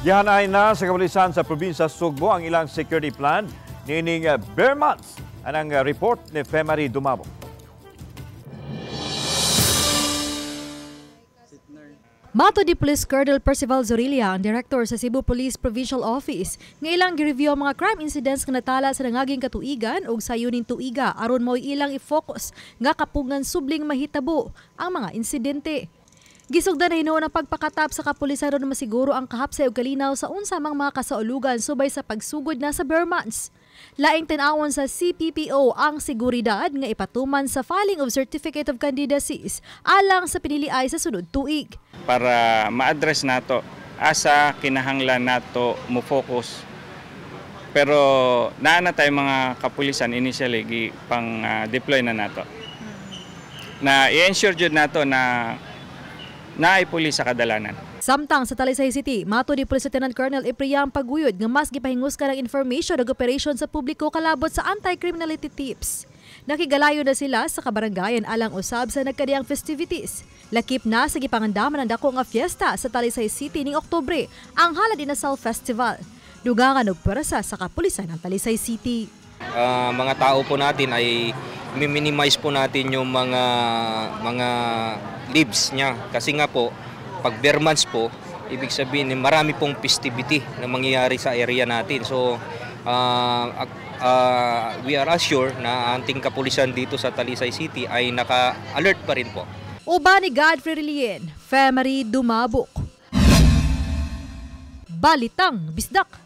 Gihanay na sa kapulisan sa probinsya Sugbo ang ilang security plan niining ber months. Anang report ni Femary Dumabo. Mato di Police Colonel Percival Zorilla, ang director sa Cebu Police Provincial Office, nga ilang gi-review ang mga crime incidents nga natala sa nangaging katuigan ug sayuning tuiga aron mo'y ilang i-focus nga kapungan subling mahitabo ang mga insidente. Gisugdan na hinuon ang pagpakatap sa kapulisan aron masiguro ang kahapsay ug kalinaw sa unsa mang mga kasaulugan subay sa pagsugod na sa ber months. Laing tan-awon sa CPPO ang seguridad nga ipatuman sa filing of Certificate of Candidacies alang sa piniliay sa sunod tuig. Para ma-address nato asa kinahanglan nato mo focus. Pero naa na tayo mga kapulisan initially gi pang deploy na nato. Na i-ensure jud nato na naay pulis sa kadalanan. Samtang sa Talisay City, mato ni Police Lieutenant Colonel Epriam Paguyod nga mas gipahingus ka ng information ug operation sa publiko kalabot sa anti-criminality tips. Nakigalayo na sila sa kabarangayan alang usab sa nagkadiyang festivities. Lakip na sa gipangandaman ang dako nga fiesta sa Talisay City ning Oktubre, ang Halad Inasal Festival. Dugangan og pwersa sa kapulisan ng Talisay City. Mga tao po natin ay minimize po natin yung mga leaves niya kasi nga po pag ber months po, ibig sabihin marami pong festivity na mangyayari sa area natin. So we are assured na ating kapulisan dito sa Talisay City ay naka-alert pa rin po. Uban ni Godfrey Relien, Femery Dumabok. Balitang Bisdak.